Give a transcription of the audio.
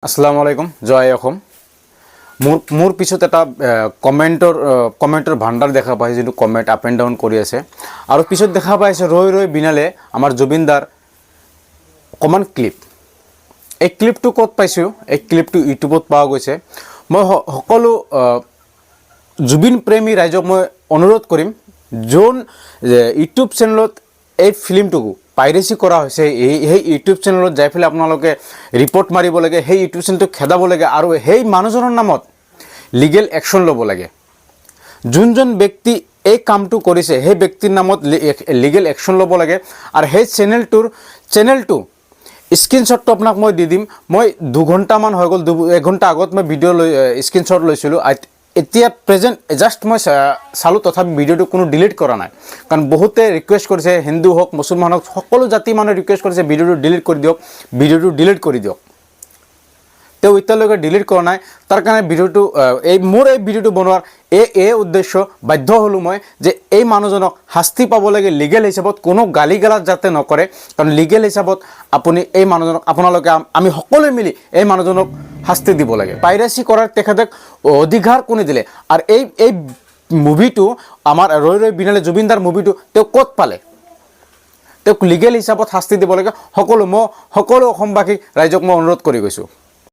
আসসালামু আলাইকুম, জয় অসম। মোৰ পিছত এটা কমেণ্টৰ ভাণ্ডাৰ দেখা পাইছোঁ, যিটো কমেণ্ট আপ এণ্ড ডাউন কৰি আছে। আৰু পিছত দেখা পাইছে ৰৈ ৰৈ বিনালে আমাৰ জুবিনদাৰ অকণমান ক্লিপ। এই ক্লিপটো ক'ত পাইছোঁ? এই ক্লিপটো ইউটিউবত পোৱা গৈছে। মই সকলো জুবিন প্ৰেমী ৰাইজক মই অনুৰোধ কৰিম, যোন ইউটিউব চেনেলত এই ফিল্মটো পাইৰেচি কৰা হৈছে, সেই ইউটিউব চেনেলত যাই পেলাই আপোনালোকে ৰিপৰ্ট মাৰিব লাগে, সেই ইউটিউব চেনেলটো খেদাব লাগে আৰু সেই মানুহজনৰ নামত লিগেল একশ্যন ল'ব লাগে। যোনজন ব্যক্তি এই কামটো কৰিছে, সেই ব্যক্তিৰ নামত লিগেল একশ্যন ল'ব লাগে। আৰু সেই চেনেলটো স্ক্ৰীনশ্বটটো আপোনাক মই দি দিম। মই 2 ঘণ্টামান হৈ গ'ল, এঘণ্টা আগত মই ভিডিঅ' লৈ স্ক্ৰীনশ্বট লৈছিলোঁ। এতিয়া প্ৰেজেণ্ট জাষ্ট মই চালোঁ, তথাপি ভিডিঅ'টো কোনো ডিলিট কৰা নাই। কাৰণ বহুতে ৰিকুৱেষ্ট কৰিছে, হিন্দু হওক, মুছলমান হওক, সকলো জাতি মানুহে ৰিকুৱেষ্ট কৰিছে, ভিডিঅ'টো ডিলিট কৰি দিয়ক, ভিডিঅ'টো ডিলিট কৰি দিয়ক। তেওঁ এতিয়ালৈকে ডিলিট কৰা নাই। তাৰ কাৰণে ভিডিঅ'টো এই মোৰ এই ভিডিঅ'টো বনোৱাৰ এই উদ্দেশ্য, বাধ্য হ'লোঁ মই যে এই মানুহজনক শাস্তি পাব লাগে লিগেল হিচাপত, কোনো গালি গালাজ যাতে নকৰে। কাৰণ লিগেল হিচাপত আপুনি এই মানুহজনক, আপোনালোকে, আমি সকলোৱে মিলি এই মানুহজনক শাস্তি দিব লাগে। পাইৰেচি কৰাৰ তেখেতক অধিকাৰ কোনে দিলে? আৰু এই মুভিটো, আমাৰ ৰৈ ৰৈ বিনালে জুবিনদাৰ মুভিটো তেওঁ ক'ত পালে? তেওঁক লিগেল হিচাপত শাস্তি দিব লাগে। সকলো মই সকলো অসমবাসী ৰাইজক মই অনুৰোধ কৰি গৈছোঁ।